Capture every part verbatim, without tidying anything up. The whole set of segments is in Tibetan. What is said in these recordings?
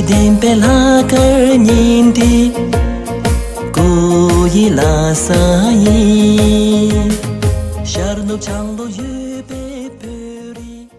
བདེན་པའི་ལྷ་སྐལ་ཉིད་འདི་སྐུ་ཡི་ལྷ་ས་ཡིན། ཤར་ནུབ་བྱང་ལ་ཡོད་པའི་བོད་རིགས།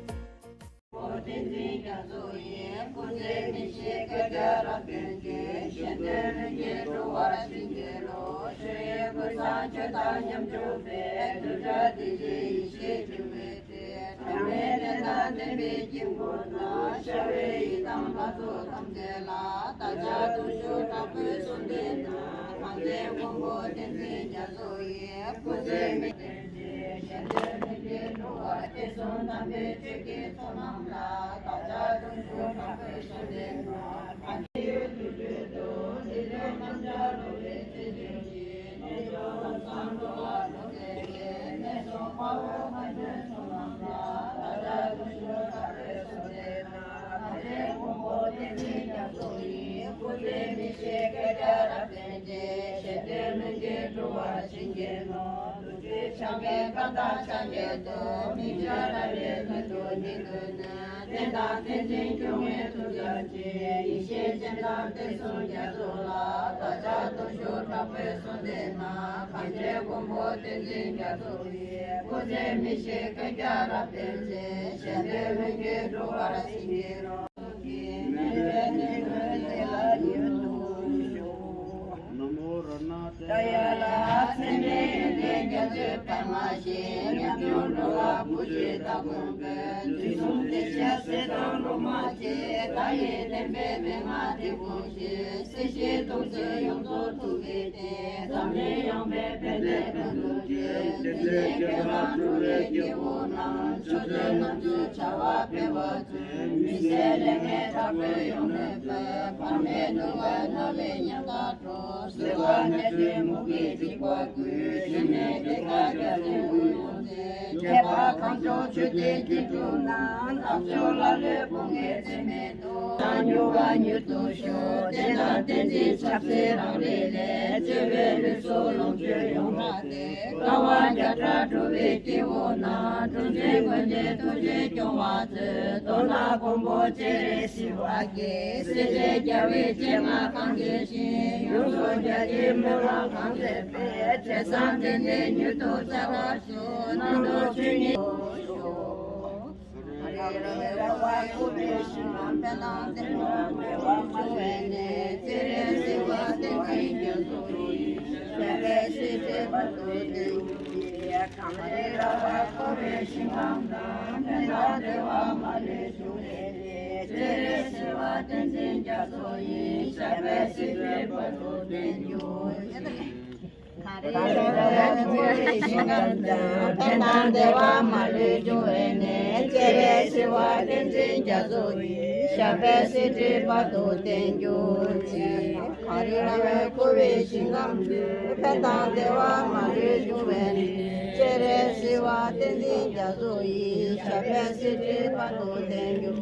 ཕན་དང་བདེ་བ་མ་ལུས་འབྱུང་བའི་གནས། སྤྱན་རས་གཟིགས་དབང་བསྟན་འཛིན་རྒྱ་མཚོ་ཡི། ཞབས་པད་སྲིད་མཐའི་བར་དུ་བརྟན་གྱུར་ཅིག། གངས་རི་ར་བས་བསྐོར་བའི་ཞིང་ཁམས་སུ། ཕན་དང་བདེ་བ་མ་ལུས་འབྱུང་བའི་གནས། སྤྱན་རས་གཟིགས་དབང་བསྟན་འཛིན་རྒྱ་མཚོ་ཡི། ཞབས་པད་སྲིད་མཐའི་བར་དུ་བརྟན་གྱུར་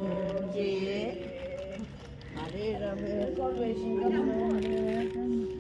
ཅིག། གངས་རི་ར་བས་བསྐོར་བའི་ཞིང་ཁམས་སུ།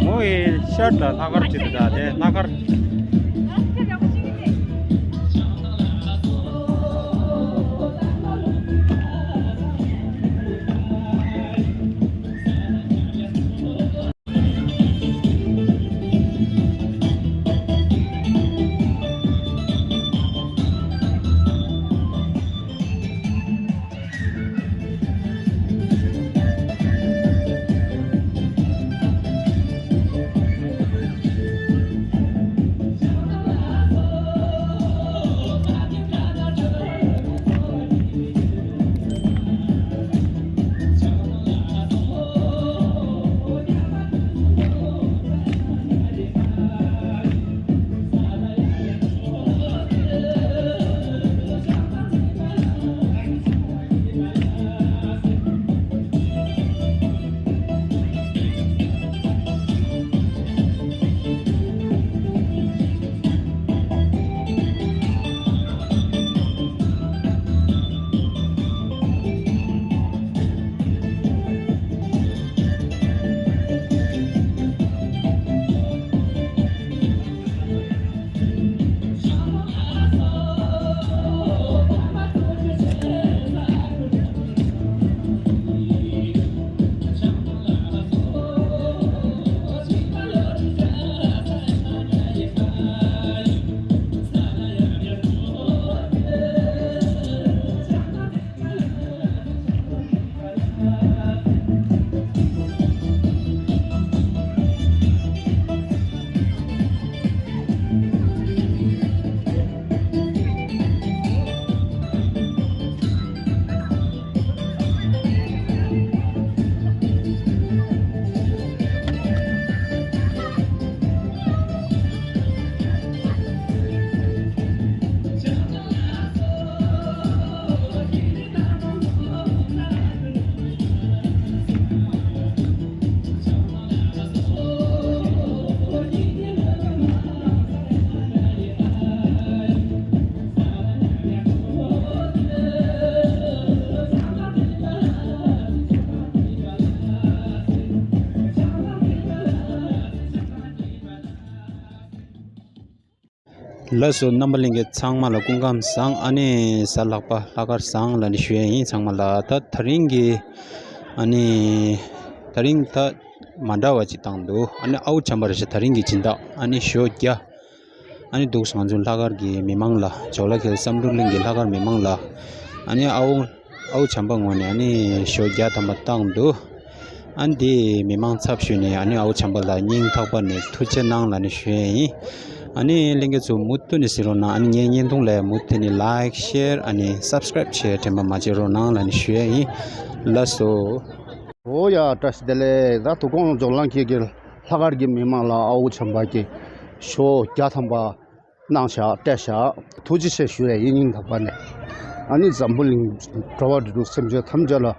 མོ་ཡི་ཤར་ལ་ལྷག་དཀར་བྱེད་དུ་འདྲ་དེ་ལྷག་དཀར། ལགས་སོ། རྣམ་པ་ལྷན་རྒྱས་ཚང་མ་ལ་སྐུ་ཁམས་བཟང་། ཨ་ནི་གཟའ་ལྷག་པ་ལྷག་དཀར་བཟང་ལབ་ནས་ཞུ་ཡས་ཡིན་ཚང་མ་ལ། ད་དེ་རིང་གི་ཨ་ནི་དེ་རིང་ད་མ་འདྲ་བ་ཅིག་བཏང་འདུག་ཨ་ནི་ཨའུ་བྱམས་པ་རེད་ཤག་དེ་རིང་གི་སྦྱིན་བདག་ཨ་ནི་ཞོ་བརྒྱ། ཨ་ནི་འདུག་ང་ཚོ་ལྷག་དཀར་གྱི་མི་མང་ལ། ཇོ་ལ་ཁེལ་བསམ་གྲུབ་གླིང་གི་ལྷག་དཀར་མི་མང་ལ། ཨ་ནི་ཨའུ་ཨའུ་བྱམས་པ་ངོས་ནས་ཨ་ནི་ཞོ་བརྒྱ་ཐམ་པ་བཏང་འདུག་ཨ་ནི་དེ་མི་མང་ཚབ་ཞུས་ནས་ཨ་ནི་ཨའུ་བྱམས་པ་ལ་སྙིང་ཐག་པ་ནས་ཐུགས་རྗེ་གནང་ལབ་ནས་ཞུ་ཡས་ཡིན། ཨ་ནི་ལྷན་རྒྱས་ཚོ་མུ་མཐུད་ནས་གཟིགས་རོགས་གནང་། ཨ་ནི་ངའི་བརྙན་ཐུང་ལ་མུ་མཐུད་ནས་ལའིཀ་ཤེར་ཨ་ནི་སབ་སི་ཀ་རེབ་བྱེད་དྲན་པ་མ་བརྗེད་རོགས་གནང་ལབ་ནས་ཞུ་ཡས་ཡིན། ལགས་སོ། འོ་ཡ། བཀྲ་ཤིས་བདེ་ལེགས། ད་དོ་དགོང་ཇོ་ལ་ཁེལ་གྱི་ལྷག་དཀར་གྱི་མི་མང་ལ་ཨའུ་བྱམས་པ་གིས་ཞོ་བརྒྱ་ཐམ་པ་གནང་བཞག་སྤྲད་བཞག་ཐུགས་རྗེ་ཆེ་ཞུ་ཡས་ཡིན་སྙིང་ཐག་པ་ནས། ཨ་ནི་འཛམ་བུ་གླིང་འགྲོ་བ་རིགས་དྲུག་སེམས་ཅན་ཐམས་ཅད་ལ་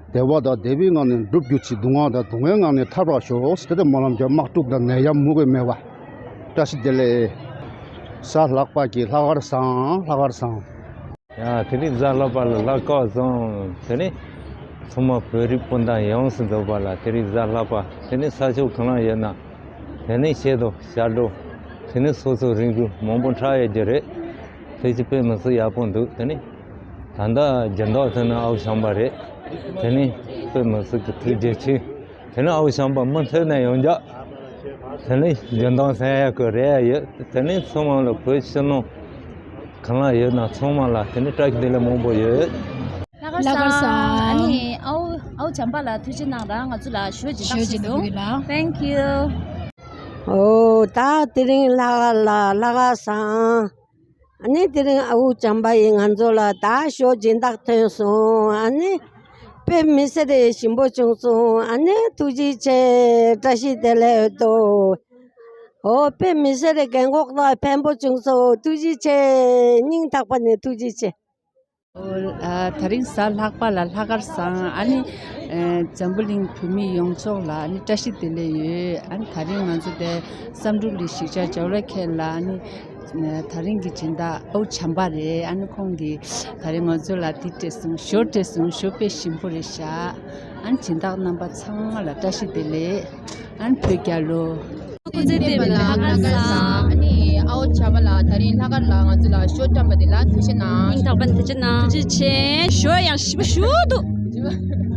བདེ་བ་དང་བདེ་བའི་ངང་ནས་འགྲུབ་གྱུར་ཅིག། སྡུག་བསྔལ་དང་སྡུག་བསྔལ་ངང་ནས་ཐར་བར་ཤོག། ཟེར་ཏེ་སྨོན་ལམ་རྒྱབ། དམག་འཁྲུག་དང་ནད་ཡམས་མུ་གེ་མེད་པ། བཀྲ་ཤིས་བདེ་ལེགས། གཟའ་ལྷག་པ་གི་ལྷག་དཀར་བཟང་། ལྷག་དཀར་བཟང་། ཡ། དེ་རིང་གཟའ་ལྷག་པ་ལ་ལྷག་དཀར་བཟང་། དེ་ནི་ཚང་མ་བོད་རིགས་སྤུན་ཟླ་ཡོངས་སུ་རྫོགས་པ་ལ་དེ་རིང་གཟའ་ལྷག་པ། དེ་ནི་ས་ཕྱོགས་གང་ལ་ཡོད་ན། དེ་ནི་ཤེས་རྟོགས་ཤར་འགྲོ། དེ་ནི་སོ་སོ་རིང་རྒྱུ་མང་པོ་འཁྲབ་ཡོད་རྒྱུ་རེད། དེ་ཅི་དཔེ་མི་སྲིད་ཡག་པོ་འདུག། དེ་ནི་ད་ལྟ་སྦྱིན་བདག་ཟེར་ན་ཨའུ་བྱམས་པ་རེད། དེ་ནི་དཔེ་མི་སྲིད་ཀྱི་ཐུགས་རྗེ་ཆེ། དེ་ནི་ཨའུ་བྱམས་པ་མུ་མཐུད་ནས་ཡོང་རྒྱུ། དེ་ནི་སྦྱིན་བདག་ཟེར་ཡག་གི་རེད་ཡོད། དེ་ནི་ཚང་མ་ལ་བོད་ཕྱི་ནང་གང་ལ་ཡོད་ན་ཚང་མ་ལ་དེ་ནི་བཀྲ་ཤིས་བདེ་ལེགས་མང་པོ་ཡོད། ལྷག་དཀར་བཟང་། ལྷག་དཀར་བཟང་། ཨ་ནི་ཨའུ་ཨའུ་བྱམས་པ་ལ་ཐུགས་རྗེ་གནང་ར། ང་ཚོ་ལ་ཞོ་སྦྱིན་བདག་ཞུ་འདུག། Thank you། ཨོ། ད་དེ་རིང་ལྷག་དཀར་ལ་ལྷག་དཀར་བཟང་། ཨ་ནི་དེ་རིང་ཨའུ་བྱམས་པ་ཡིས་ང་ཚོ་ལ་ད་ཞོ་སྦྱིན་བདག་ཐོན་སོང་། ཨ་ནི་དཔེ་མི་སྲིད་རེ་ཞིམ་པོ་བྱུང་སོང་། ཨ་ནི་ཐུགས་རྗེ་ཆེ། བཀྲ་ཤིས་བདེ་ལེགས་འདུག། ཨོ། དཔེ་མི་སྲིད་རེ་རྒན་གོག་ལ་ཕན་པོ་བྱུང་སོང་། ཐུགས་རྗེ་ཆེ། སྙིང་ཐག་པ་ནས་ཐུགས་རྗེ་ཆེ། ཨོ། ཨ། དེ་རིང་གཟའ་ལྷག་པ་ལ་ལྷག་དཀར་བཟང་། ཨ་ནི་ཨ་འཛམ་བུ་གླིང་བོད་མི་ཡོངས་རྫོགས་ལ་ཨ་ནི་བཀྲ་ཤིས་བདེ་ལེགས་ཡོད། ཨ་ནི་དེ་རིང་ང་ཚོ་དེ་བསམ་གྲུབ་གླིང་གཞིས་ཆགས་ཇོ་ལེ་ཁེ་ལ་ཨ་ནི་དེ་རིང་གི་སྦྱིན་བདག་ཨའུ་བྱམས་པ་རེད། ཨ་ནི་ཁོང་གིས་དེ་རིང་ང་ཚོ་ལ་དེ་སྤྲད་སོང་། ཞོ་སྤྲད་སོང་། ཞོ་དཔེ་ཞིམ་པོ་རེད་ཤག། ཨ་ནི་སྦྱིན་བདག་རྣམ་པ་ཚང་མ་ལ་བཀྲ་ཤིས་བདེ་ལེགས། ཨ་ནི་བོད་རྒྱལ་ལོ། སྐུ་ཚེ་བརྟན་པའི་ལྷག་དཀར་བཟང་། ཨ་ནི་ཨའོ་བྱམས་པ་ལགས་དེ་རིང་ལྷག་དཀར་ལ་ང་ཚོ་ལ་ཞོ་བཀྲམ་པ་དེ་ལ་ཐུགས་རྗེ་གནང་། སྙིང་ཐག་པ་ནས་ཐུགས་རྗེ་གནང་། ཐུགས་རྗེ་ཆེ། ཞོ་ཡང་ཞིམ་པོ་ཞེ་པོ་འདུག།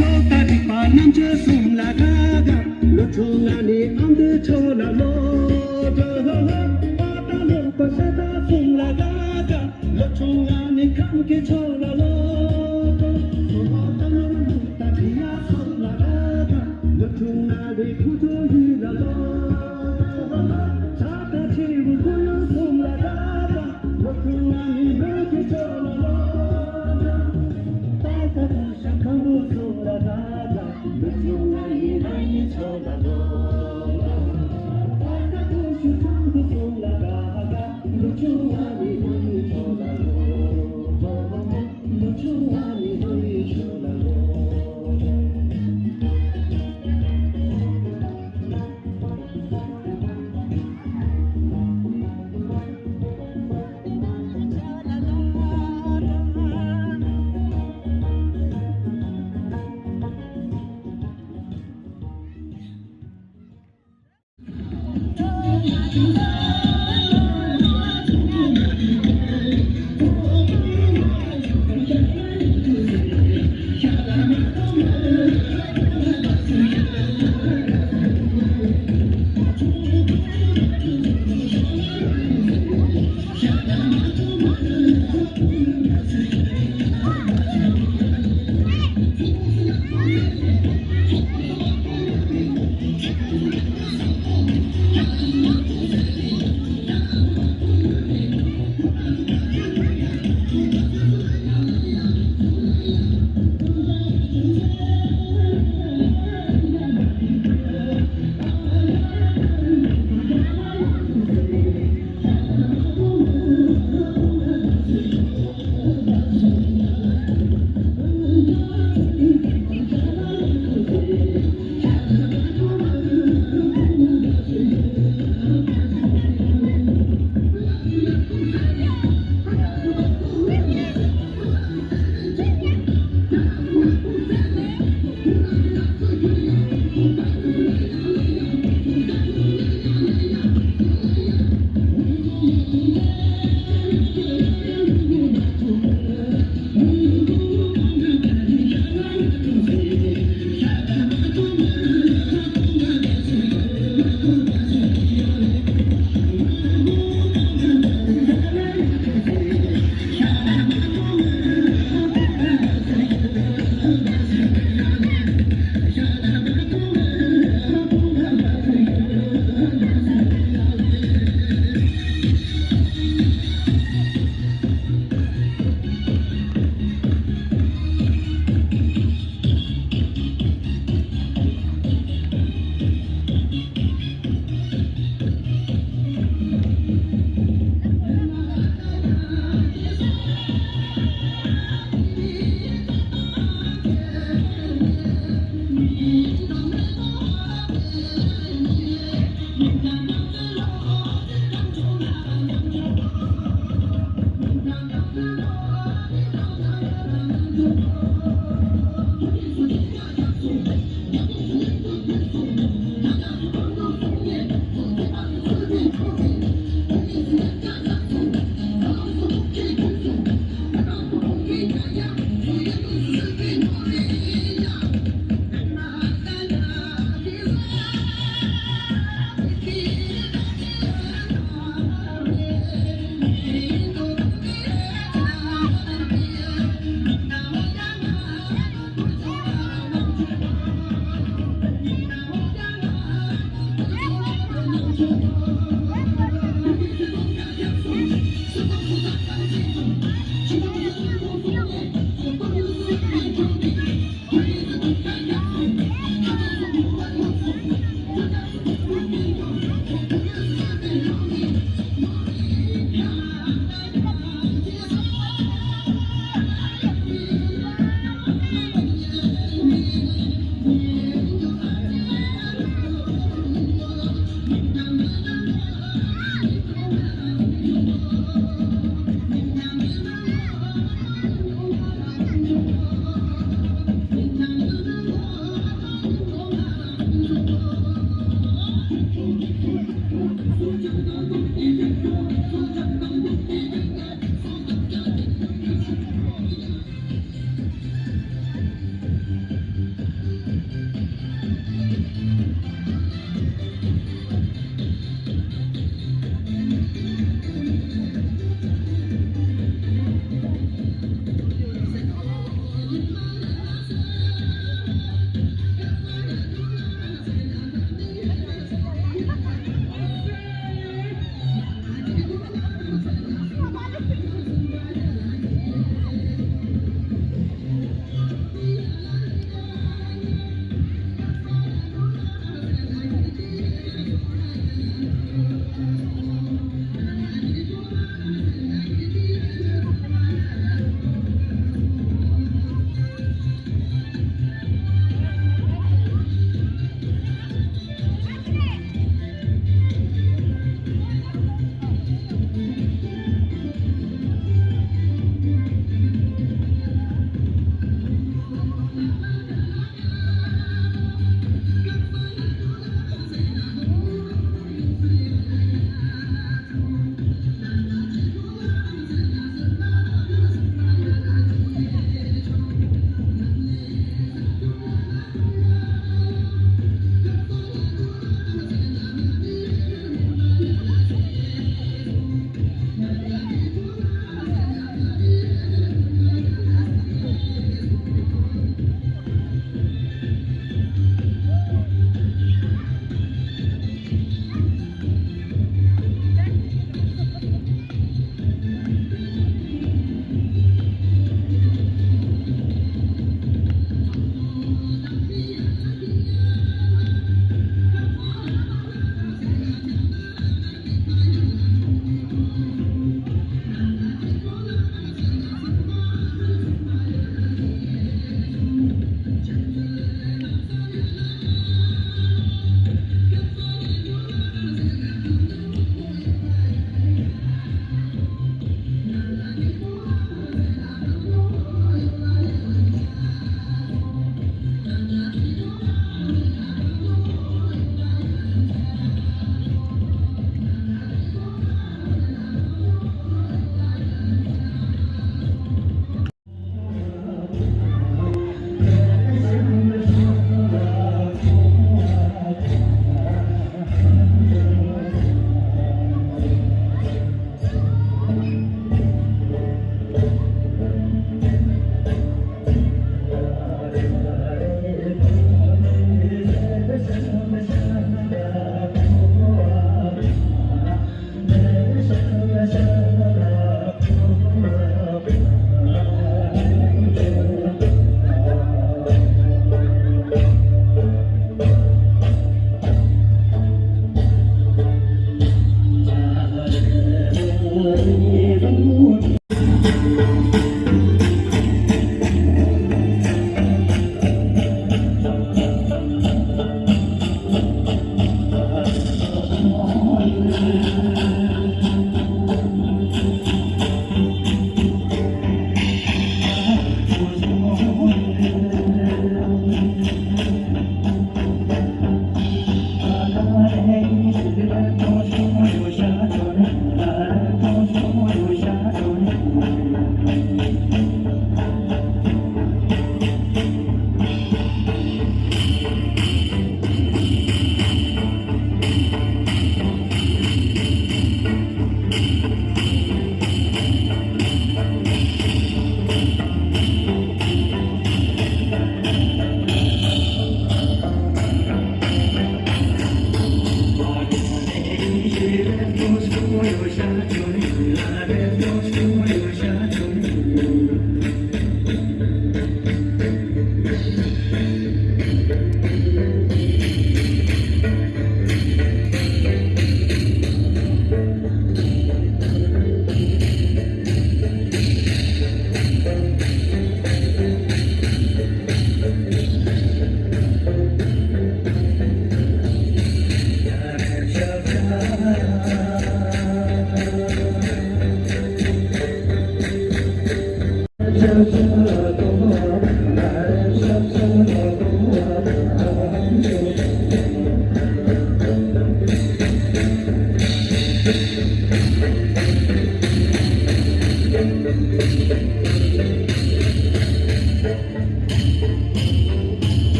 ལོ་ལྟར་རིག་པ་རྣམ་དཔྱོད་གསུམ་ལ་དགའ་དགའ། ལོ་ཆུང་ང་ནི་ཨ་མདོའི་ཕྱོགས་ལ་ལོ་འགྲོ། པ་ཏ་ལོ་པ་ཤ་སྟག་གསུམ་ལ་དགའ་དགའ། ལོ་ཆུང་ང་ནི་ཁམས་ཀྱི་ཕྱོགས་ལ་ལོ་འགྲོ། པ་ཏ་ལོ་ལུག་ཏ་བི་ཡ་སོགས་ལ་དགའ་དགའ། ལོ་ཆུང་ང་ནི་ཁུ་ཚོ་ཡུལ་ལ་ལོ་འགྲོ། ས་ད་ཆེ་བུ་ཁུ་ཡུ་གསུམ་ལ་དགའ་དགའ།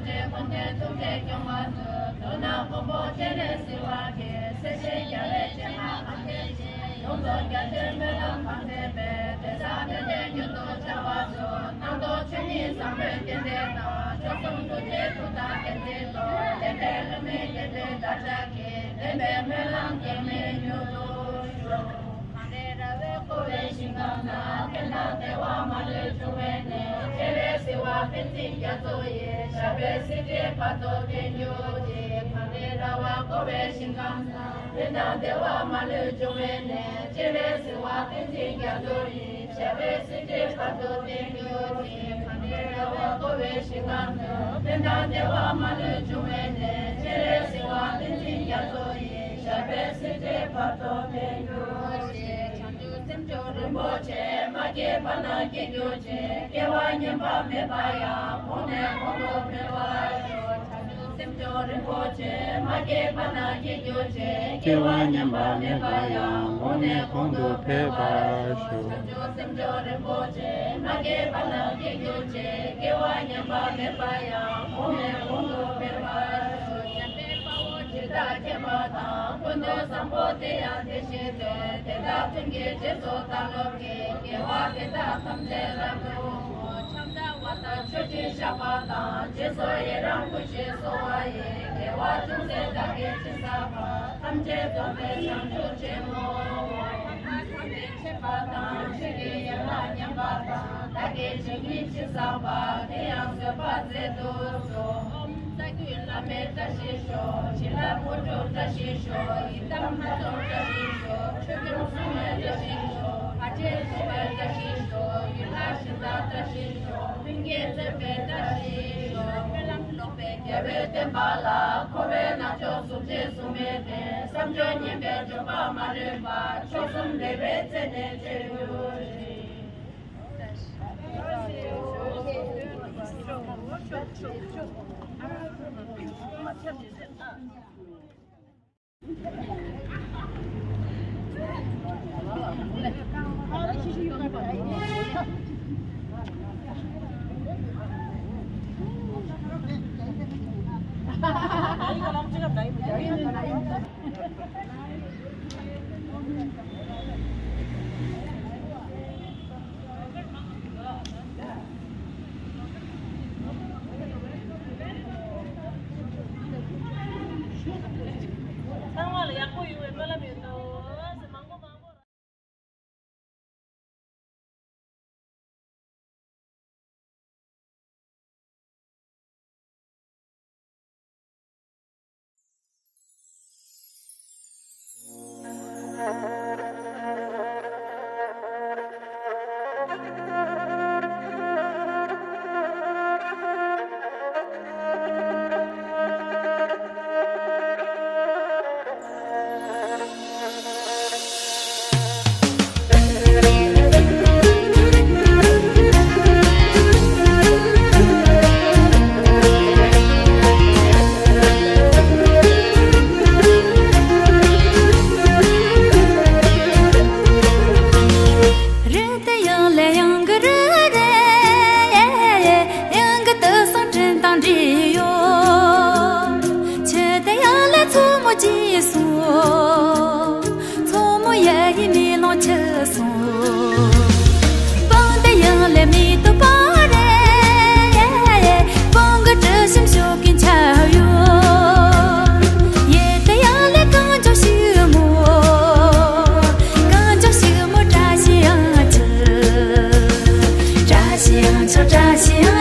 གངས་རིའི་ར་བས་བསྐོར་བའི་ཞིང་ཁམས་ན། ཕན་དང་བདེ་བ་མ་ལུས་འབྱུང་བའི་གནས། སྤྱན་རས་གཟིགས་དབང་བསྟན་འཛིན་རྒྱ་མཚོ་ཡི། ཞབས་པད་སྲིད་མཐའི་བར་དུ་བརྟན་གྱུར་ཅིག་གངས་རིའི་ར་བས་བསྐོར་བའི་ཞིང་ཁམས་ན། ཕན་དང་བདེ་བ་མ་ལུས་འབྱུང་བའི་གནས། སྤྱན་རས་གཟིགས་དབང་བསྟན་འཛིན་རྒྱ་མཚོ་ཡི། ཞབས་པད་སྲིད་མཐའི་བར་དུ་བརྟན་གྱུར་ཅིག་གངས་རིའི་ར་བས་བསྐོར་བའི་ཞིང་ཁམས་ན། ཕན་དང་བདེ་བ་མ་ལུས་འབྱུང་བའི་གནས། སྤྱན་རས་གཟིགས་དབང་བསྟན་འཛིན་རྒྱ་མཚོ་ཡི། ཞབས་པད་སྲིད་མཐའི་བར་དུ་བརྟན་གྱུར་ཅིག་བྱང་ཆུབ་སེམས་མཆོག་རིན་པོ་ཆེ། མ་སྐྱེས་པ་རྣམས་སྐྱེ་གྱུར་ཅིག་སྐྱེ་བ་ཉམས་པ་མེད་པ་ཡང་། གོང་ནས་གོང་དུ་འཕེལ་བར་ཤོག་བྱང་ཆུབ་སེམས་མཆོག་རིན་པོ་ཆེ། མ་སྐྱེས་པ་རྣམས་སྐྱེ་གྱུར་ཅིག་སྐྱེ་བ་ཉམས་པ་མེད་པ་ཡང་། གོང་ནས་གོང་དུ་འཕེལ་བར་ཤོག་བྱང་ཆུབ་སེམས་མཆོག་རིན་པོ་ཆེ། མ་སྐྱེས་པ་རྣམས་སྐྱེ་གྱུར་ཅིག་སྐྱེ་བ་ཉམས་པ་མེད་པ་ཡང་། གོང་ནས་གོང་དུ་འཕེལ་བར་ཤོག་འཇམ་དཔལ་དཔའ་བོས་ཇི་ལྟར་མཁྱེན་པ་དང་། ཀུན་ཏུ་བཟང་པོ་དེ་ཡང་དེ་བཞིན་ཏེ། དེ་དག་ཀུན་གྱི་རྗེས་སུ་བདག་སློབ་ཀྱིས། དགེ་བ་འདི་དག་ཐམས་ཅད་རབ་ཏུ་བསྔོ། ཕྱག་འཚལ་བ་དང་མཆོད་སྤྲིན་བཤམས་པ་དང་། རྗེས་སུ་ཡི་རང་བསྐུལ་ཞིང་གསོལ་བ་ཡི། དགེ་བ་ཅུང་ཟད་བདག་གིས་ཅི་བསགས་པ། ཐམས་ཅད་རྫོགས་པའི་བྱང་ཆུབ་ཆེན་པོའི་དབང་པོ། ཐམས་ཅད་མཆོད་པ་དང་ཆོས་ཀྱི་ཡན་ལག་ཉམས་པ་དང་། བདག་གིས་ཇི་སྙེད་ཅི་བསགས་པ། དེ་ཡང་བཟོད་པར་མཛད་དུ་གསོལ། ཨོཾ་རྩ་བརྒྱུད་བླ་མའི་བཀྲ་ཤིས་ཤོག་བྱིན་རླབས་དངོས་གྲུབ་བཀྲ་ཤིས་ཤོག་ཡི་དམ་ལྷ་ཚོགས་བཀྲ་ཤིས་ཤོག་ཆོས་སྐྱོང་སྲུང་མའི་བཀྲ་ཤིས་ཤོག་ཕར་ཕྱིན་སྲུང་བའི་བཀྲ་ཤིས་ཤོག་ཡུལ་ལྷ་གཞི་བདག་བཀྲ་ཤིས་ཤོག་ལྷུན་རྒྱས་བརྩེགས་པའི་བཀྲ་ཤིས་ཤོག་སྨོན་ལམ་ལོག་པའི་རྒྱལ་བའི་བསྟན་པ་ལ། འཁོར་བའི་རྣམ་ཅོག་གཟུགས་ཅན་གཟུགས་མེད་པའི། བསམ་སྦྱོར་ངན་པའི་འཇོམས་པ་མ་ལུས་པ། མཆོག་གསུམ་རིག་པའི་རྩལ་ནས་མཆོད་གྱུར་ཅིག་ཚང་མ་ལ་ཡག་པོ་ཡོང་བའི་སྨོན་ལམ་ཡོད་དོ། མང་པོ་མང་པོ། རེད་དེ་ཡང་ལས་ཡང་གི་རེད་དེ། ཡང་གི་དུ་སང་དྲིན་དང་འདྲིས་ཡོད། ཆེ་དེ་ཡང་ལས་མཚོ་མོ་ཅི་སོང་། མཚོ་མོ་ཡ་ཡི་མེ་ལོང་ཆུ་སོང་། སྤང་དེ་ཡང་ལས་མི་དུ་པ་རེད། སྤང་གི་དྲི་ཞིམ་ཤོག་གིན་ཆ་ཡོད། ཡེ་དེ་ཡང་ལས་གང་ཅོག་ཞིག་མོ། གང་ཅོག་ཞིག་མོ་བཀྲ་ཤིས་ཡང་ཆུ། བཀྲ་ཤིས་ཡང་ཆུ་བཀྲ་ཤིས་ཡང་